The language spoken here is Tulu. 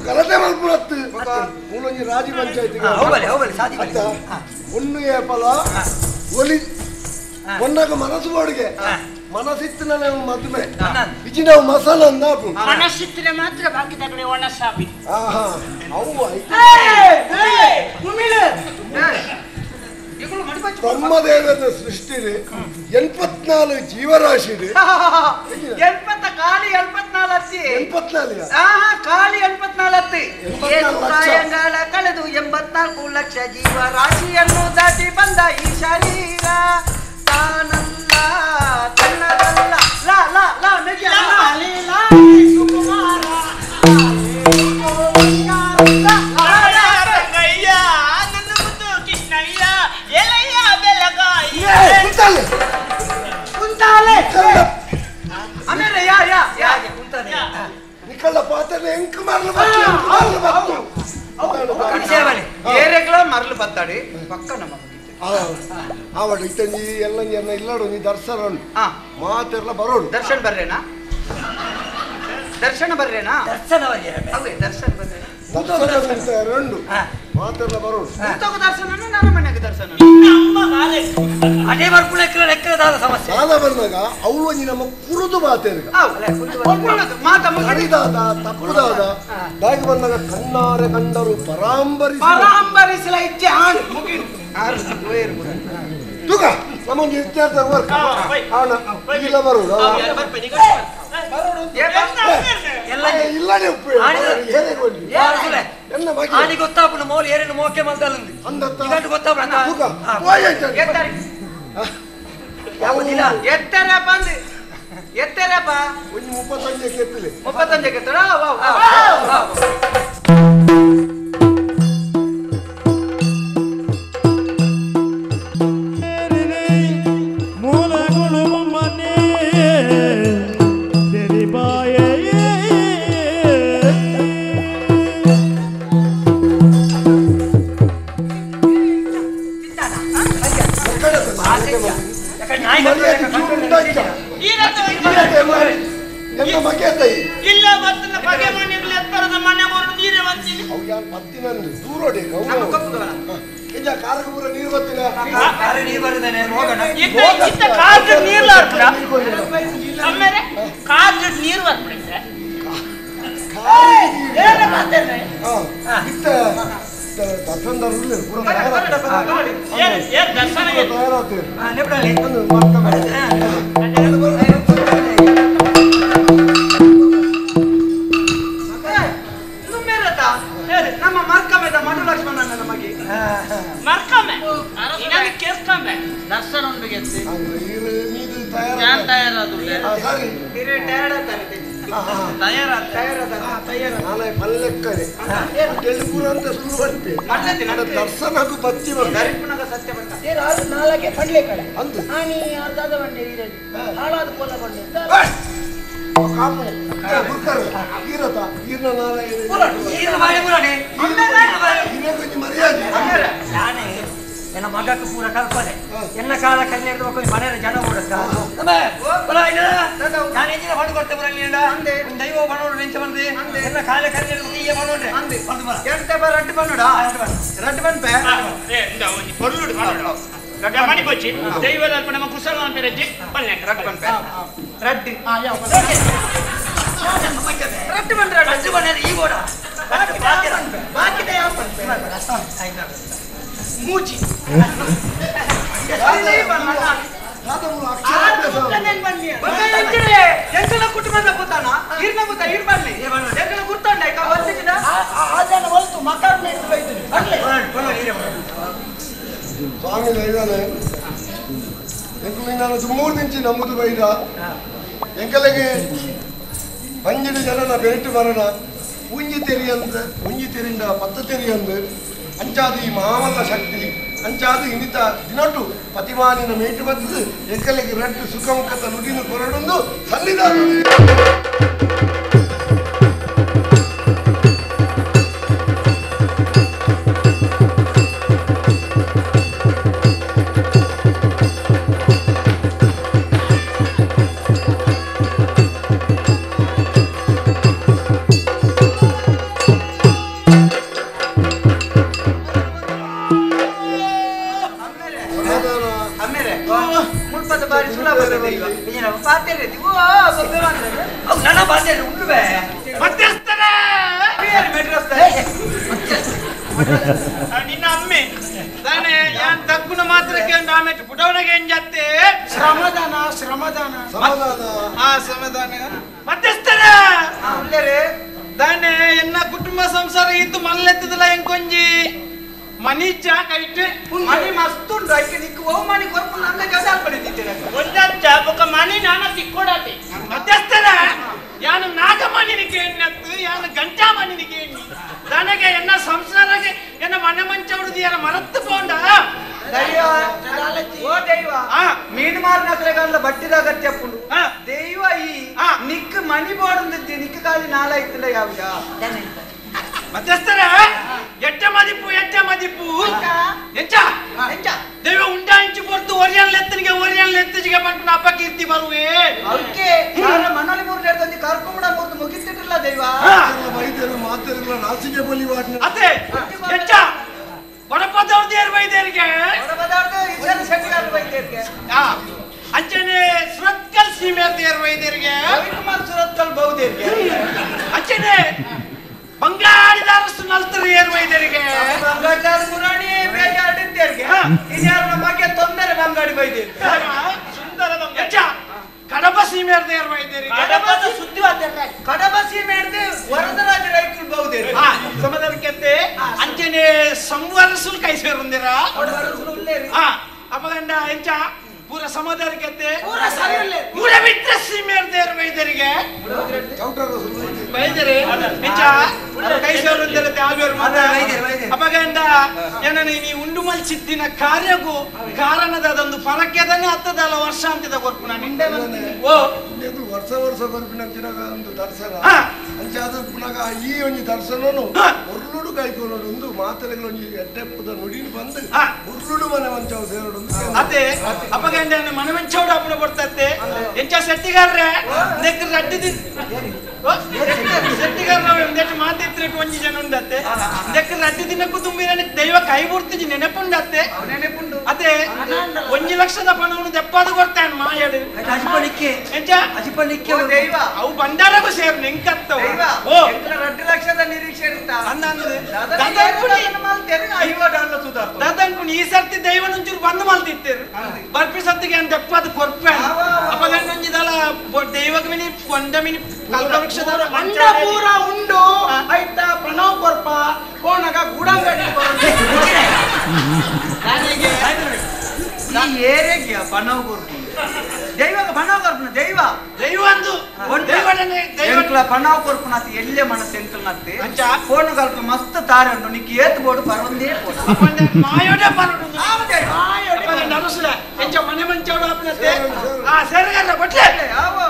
ಗಲಾಟೆ ಮಲ್ಪುನತ್ತು ಮೂಲೊಂಜಿ ರಾಜಿ ಪಂಚಾಯತಿ ಒಣ್ಣು ಏಪಲ ಒಲಿ ಒನ್ನಾಗ ಮನಸ್ಸು ಬಾಡಿಗೆ ಮನಸ್ಸಿತ್ತಿನ ಮದುವೆ ಇಜ್ಜಿ ನಾವು ಮಸಾಲ ಅಂದ ಮನಸ್ಸಿತ್ತಿನ ಮಾತ್ರ ಬಾಕಿ ತಗಡೆ ಒಣಸಾಬಿ ಅವು ಬ್ರಹ್ಮದೇವರ ಸೃಷ್ಟಿ 84 ಜೀವರಾಶಿ ಖಾಲಿ 84 84 ಖಾಲಿ 84 ಕಳೆದು 84 ಲಕ್ಷ ಜೀವರಾಶಿಯನ್ನು ದಾಟಿ ಬಂದ ಈ ಶರೀರ ತಾನಲ್ಲ ತನ್ನದಲ್ಲ ಲಾ ಲಾ ಲಾ ಲಾ ಸುಕುಮಾರ ನಿಕಳ್ಳ ಪಾತ್ರ ಎಂಕ್ ಮರಲು ಬತ್ತು ಏರೆಗ್ಲ ಮರಲು ಬತ್ತಾಡಿ ಪಕ್ಕ ನಮ್ಮ ಆವಡು ಇತ್ತಂಜಿ ಎಲ್ಲ ಎನ್ನ ಇಲ್ಲಡು ನೀ ದರ್ಶನ ಮಾತೆಲ್ಲ ಬರೋಡು ದರ್ಶನ ಬರ್ರೇನಾ ದರ್ಶನ ಬರ್ರೇನಾ ದರ್ಶನ ಅವೇ ದರ್ಶನ ಬರ್ರೇನಾ ದರ್ಶನ ರಂಡು ಮಾತೆಲ್ಲ ಬರೋಡು ದರ್ಶನ ನನ್ನ ಮನೆಗೆ ದರ್ಶನ ಅದೇ ಬರ್ಪುಣ ಲೆಕ್ಕದಾದ ಸಮಸ್ಯೆ ಸಾಲ ಬಂದಾಗ ಅವಳು ಒಂಜಿ ನಮ್ಮ ಕುರುದು ಮಾತೇರ್ಗ ಕಡಿದಾದ ತಪ್ಪುದಾದ ದಾಗಿ ಬಂದಾಗ ಕಣ್ಣಾರೆ ಕಂಡರು ಪರಾಂಬರಿಸ ಪರಾಂಬರಿಸಲ ಇಚ್ಛೆ ಆಣ್ ತುಗ ನಮ್ಮೊಂದು ಇತ್ಯರ್ಥ ವರ್ಕ್ ಆಣ ಇಲ್ಲ ಬರೋಡು ಆನಿ ಗೊತ್ತಾಪುನ ಮೋಲ್ ಏರೇನು ಮೋಕೆ ಮಲ್ದಲ್ಲಂದು ಇಗಂಟು ಗೊತ್ತಾಪುನ ಎತ್ತರಪ್ಪ ಅಂದು ಎತ್ತರಪ್ಪ ಒಂಜಿ 35 ಎತ್ತಲೆ 35 ಎತ್ತಡ ಇಲ್ಲ ಬರ್ತನ ಬಗೆ ಮನೆಗಳು ಎತ್ತರದ ಮನೆ ಹೊರಡು ನೀರೇ ಬಂತೀನಿ ಅವು ಯಾರು ಪತ್ತಿನಂದು ದೂರೋಡೆ ಇದ್ದ ಕಾರಕ ಪೂರ ನೀರು ಬತ್ತಿನ ನೀರು ಬರುದಾನೆ ಹೋಗೋಣ ಇತ್ತ ಕಾರ್ ನೀರು ಬರ್ಪುಡ ಆಮೇಲೆ ಕಾರ್ ನೀರು ಬರ್ಪುಡ ಇತ್ತ ದರ್ಶನದಾರರು ಪೂರ ದರ್ಶನ ತಯಾರಾಗ್ತೀರಿ ನಮ್ಮ ಮರ್ಕಮೆದ ಮಡು ಲಕ್ಷ್ಮಣ ನಮಗೆ ಮರ್ಕಮೆ ಇನ್ನೊಂದು ಕೇಸ್ಕಮೆ ದರ್ಶನ ಉಂಡು ಗೆತ್ತಿ ದರ್ಶನಕ್ಕೂ ಬಚ್ಚಿ ನಾಲ್ಕೆ ಪಡ್ಲೆ ಕಡೆ ಆನಿ ಅರ್ಧದ ಬಂಡೆ ಹಾಳಾದ ಕೋಲ ಬಂಡೆ ಎನ್ನ ಮಗಕ್ಕೆ ಪೂರ ಕಲ್ಪನೆ ಎನ್ನ ಕಾಲ ಕಲ್ಯಾಣ ಮನೆಯ ಜನ ಓಡತ್ತ ನಾನು ಎಂಜಿನ ಹೊಂಡು ಕೊಡ್ತೆ ಬರಲಿಲ್ಲ ದೈವ ಬಣ್ಣೋಡು ನಿಂಚ ಬಂದು ಎನ್ನ ಕಾಲ ಕಲ್ಯಾಣ ಈಯ ಬಣ್ಣೋಡ್ರೆ ರಡ್ಡು ಬಣ್ಣೋಡ ರಡ್ಡು ಬನ್ಪೆ ಮಣಿ ಕೊಚ್ಚಿ ದೈವದ ನಮ್ಮ ಕುಶಲ ಪೆರಜ್ಜಿ ರಡ್ಡು ಬನ್ಪೆ ರಡ್ಡು ರಡ್ಡು ಬಣ್ಣ ರಡ್ಡು ಬಣ್ಣ ಈ ಓಡ ಬಾಕಿದೆ ಯಾವ ಮೂಚಿ ಎಂಕಲ ಕುಟುಂಬದ ಪುತಾನ ಇರ್ನ ಪುತ ಇರ್ ಬರ್ಲಿ ಎಂಕಲ ಗುರ್ತಂಡ ಸ್ವಾಮಿ ದೈವನೇ ಎಂಕಲು ನಾನು ಮೂರು ನಿಂಚಿ ನಮ್ಮದು ಬೈದ ಎಂಕಲಿಗೆ ಪಂಜಿಡು ಜನನ ಬೆರಟು ಬರಣ ಉಂಜಿ ತೆರಿಯಂದು ಉಂಜಿ ತೆರಿಂದ ಪತ್ತ ತೆರಿಯಂದು ಅಂಚಾದು ಈ ಮಹಾಮಲ್ಲ ಶಕ್ತಿ ಅಂಚಾದು ಇನ್ನಿತ ದಿನಟು ಪತಿಮಾನಿನ ಮೇಟು ಬತ್ತದು ಎಂಕಲಿಗೆ ರಟ್ಟು ಸುಖಮುಖದ ನುಡಿನ ಕೊರಡೊಂದು ಸನ್ನಿಧಾನ. ಅಮ್ಮೇರೆ ಮುಲ್ಪದ ಬಾರಿ ಸುಲಭ ದೈವ ಪಾತೆರೆ ಓ ಬೊಬ್ಬೆ ಬಂದ್ರೆ ಅವು ನನ್ನ ಪಾತೆರೆ ಉಂಡುವೆ ಮಧ್ಯಸ್ಥರೇ ಮೆಡ್ರಸ್ತಾರೆ ನಿನ್ನ ಅಮ್ಮೆ ತಾನೆ ಯಾನ್ ತಕ್ಕುನ ಮಾತ್ರಕ್ಕೆ ಒಂದು ಆಮೇಲೆ ಪುಟವನಿಗೆ ಎಂಜತ್ತೆ ಶ್ರಮದಾನ ಶ್ರಮದಾನ ಸಮಾಧಾನ ಆ ಸಮಾಧಾನ ಮಧ್ಯಸ್ಥರೇ ತಾನೆ ಎನ್ನ ಕುಟುಂಬ ಸಂಸಾರ ಇತ್ತು ಮಲ್ಲೆತ್ತದಲ್ಲ ಎಂಕೊಂಜಿ ಮನಿಚ ಕೈಟ್ ಮನಿ ಮಸ್ತ್ ಉಂಟು ಐಕೆ ನಿಕ್ಕು ಓ ಮನಿ ಕೊರ್ಪು ನನ್ನ ಜೊತೆ ಪಡೆದಿದ್ದೇನೆ ಒಂದಚ್ಚ ಬೊಕ್ಕ ಮನಿ ನಾನ ತಿಕ್ಕೊಡಾತೆ ಮಧ್ಯಸ್ಥರ ಯಾನು ನಾಗಮಣಿನಿಗೆ ಎಣ್ಣತ್ತು ಯಾನು ಗಂಟಾಮಣಿನಿಗೆ ಎಣ್ಣಿ ನನಗೆ ಎನ್ನ ಸಂಸಾರಕ್ಕೆ ಎನ್ನ ಮನೆ ಮಂಚ ಹುಡುದಿ ಯಾರ ಮರತ್ತು ಪೋಂಡ ದೈವ ಓ ದೈವ ಮೀನು ಮಾರಿನ ಬಟ್ಟಿದ ಅಗತ್ಯ ಪುಂಡು ದೈವ ಈ ನಿಕ್ ಮನಿ ಬೋಡಂದಿದ್ದಿ ನಿಕ್ ಕಾಲಿ ನಾಲಾಯ್ತಿಲ್ಲ ಯಾವ್ದ ಮಧ್ಯಸ್ಥರ ಎಟ್ಟ ಮದಿಪು ಎಟ್ಟ ಮದಿಪು ಎಂಚ ಎಂಚ ದೈವ ಉಂಡಾಂಚಿ ಪೊರ್ತು ಒರಿಯನ್ ಲೆತ್ತನಿಗೆ ಒರಿಯನ್ ಲೆತ್ತಿಗೆ ಪಂಟನ ಅಪಕೀರ್ತಿ ಬರುವೆ ಅವಕ್ಕೆ ಯಾರ ಮನೋಲಿ ಮೂರು ಎಡ್ತಂದಿ ಕರ್ಕೊಂಡ ಮೂರ್ತು ಮುಗಿತಿಟ್ಟಿಲ್ಲ ದೈವ ವೈದ್ಯರು ಮಾತಾಡಿಲ್ಲ ನಾಸಿಗೆ ಬಲಿ ವಾಟ್ನ ಅದೇ ಎಂಚ ಬಡಪದವ್ರದ್ದು ವೈದ್ಯರಿಗೆ ಬಡಪದವ್ರದ್ದು ಇಸರ ಶೆಟ್ಟಿಗಾರ ವೈದ್ಯರಿಗೆ ಅಂಚನೆ ಸುರತ್ಕಲ್ ಸೀಮೆಯರ್ ವೈದ್ಯರಿಗೆ ರವಿಕುಮಾರ್ ಸುರತ್ಕಲ್ ಬಹುದೇರಿಗೆ ಅಂಚನೆ ಬಂಗಾಡಿದಾರಸ್ತು ನಲ್ತರು ಏರ್ ವೈದ್ಯರಿಗೆ ಬಂಗಾಡಿದಾರ ಮುರಾಣಿ ಬೇಜಾಡಿದ್ದೇರಿಗೆ ಇನ್ಯಾರು ನಮಗೆ ತೊಂದರೆ ಬಂಗಾಡಿ ಬೈದೇರಿ ಸುಂದರ ಎಂಚ ಕಡಬ ಸೀಮೆಯರ್ದ ಏರ್ ವೈದ್ಯರಿಗೆ ಕಡಬದ ಸುದ್ದಿ ಕಡಬ ಸೀಮೆಯರ್ದು ವರದರಾಜ ರೈತರು ಬಹುದೇರಿ ಸಮಾಧಾನಕ್ಕೆ ಅಂಚನೆ ಸಂವರ್ಸುಲ್ ಕೈ ಸೇರುಂದಿರ ಅಪಗಂಡ ಎಂಚ ಪೂರ ಸಮಾಧಾನಕ್ಕೆ ಪೂರ ಸರಿ ಇಲ್ಲ ಮೂಡಬಿಟ್ಟ ಸೀಮೆಯರ್ದ ಏರ್ ವೈದ್ಯರಿಗೆ ವೈದ್ಯರೇ ಎಂಚ ಕೈ ಸೇರುಂದಿರತ್ತೆ ಆಲ್ವೇರು ಅಪಗಂಡ ಏನ ನೀ ಉಂಡು ಮಲ್ಚಿದ್ದಿನ ಕಾರ್ಯಕ್ಕೂ ಕಾರಣದ ಅದೊಂದು ಫರಕ್ಕೆದನ್ನೇ ಹತ್ತದಲ್ಲ ವರ್ಷ ಅಂತಿದ ಕೊರ್ಪು ನಾನು ಓ ವರ್ಷ ವರ್ಷ ಕೊರ್ಪಿನ ಒಂದು ದರ್ಶನ ಅಂಚಾದ ಪುನಗ ಈ ಒಂಜಿ ದರ್ಶನನು ಉರ್ಲುಡು ಕಾಯ್ಕೊನೋಡು ಒಂದು ಮಾತೆರೆಗಳು ಒಂಜಿ ಎಡ್ಡೆಪ್ಪದ ನುಡಿನ ಬಂದು ಉರ್ಲುಡು ಮನೆ ಮಂಚವು ಸೇರೋಡು ಅದೇ ಅಪಗಂಡ ಮನೆ ಮಂಚೌಡು ಅಪ್ಪನ ಕೊಡ್ತತ್ತೆ ಎಂಚ ಸೆಟ್ಟಿಗಾರ್ರೆ ನೆಕ್ ರಡ್ಡಿ ಸೆಟ್ಟಿಗಾರ ಒಂದೆಟ್ಟು ಮಾತೆತ್ತರೆ ಒಂಜಿ ಜನ ಉಂಡತ್ತೆ ನೆಕ್ ರಡ್ಡಿ ದಿನಕ್ಕೂ ತುಂಬಿರ ದೈವ ಕೈ ಬುಡ್ತಿಜಿ ನೆನಪುಂಡತ್ತೆ ನೆನಪುಂಡು ಅದೇ ಒಂಜಿ ಲಕ್ಷದ ಪಣವನ್ನು ದೆಪ್ಪಾದ ಕೊಡ್ತಾನೆ ಮಾಯಡು ಅಜಿಪಣಿಕೆ ಎಂಚ ಅಜಿಪಣಿಕೆ ದೈವ ಅವು ಭಂಡಾರಗೂ ಸೇರು ನಿಂಕತ್ತವು ದೈವ ಓ ರಡ್ಡು ಲಕ್ಷದ ನಿರೀಕ್ಷೆ ಇರುತ್ತ ದಾದನ್ಕುಣಿ ಈ ಸರ್ತಿ ದೈವನೊಂಚೂರು ಬಂದ್ ಮಲ್ತಿತ್ತೇರು ಬರ್ಪಿ ಸತ್ತಿಗೆ ಅಂತ ದೆಪ್ಪಾದ ಕೊರ್ಪೆ ಅಪಗಣ್ಣೊಂಜಿದಲ ದೈವಕ್ಕೆ ಮಿನಿ ಕೊಂಡ ಮಿನಿ ಕಲ್ಪವೃಕ್ಷದ ಅಂಡ ಪೂರ ಉಂಡು ಆಯ್ತಾ ಪ್ರಣವ್ ಕೊರ್ಪ ಕೋಣಗ ಗೂಡಂಗಡಿ ಈ ಏರೆಗೆ ಪಣವ್ ಕೊರ್ಪು ದೈವಗ ಪಣವ್ ಕೊರ್ಪುನ ದೈವ ದೈವ ಅಂದು ದೈವಡನೆ ದೈವ ಎಂಕ್ಲ ಪಣವ್ ಕೊರ್ಪುನಾತಿ ಎಲ್ಲೆ ಮನಸ್ಸು ಎಂಕ್ಲನಾತಿ ಅಂಚ ಫೋನ್ ಕಲ್ಪ ಮಸ್ತ್ ತಾರೆ ಉಂಟು ನಿಕ್ ಏತ್ ಬೋಡು ಪರೊಂದೇ ಬೋಡು ಮಾಯೋಡೆ ಪರೊಂದು ಅಪಗಂಡ ಅರಸುಲ ಎಂಚ ಮನೆ ಮಂಚವಡು ಅಪ್ಪನತ್ತೆ ಆ ಸೇರಗಾರ ಬಟ್ಲೆ ಆವೋ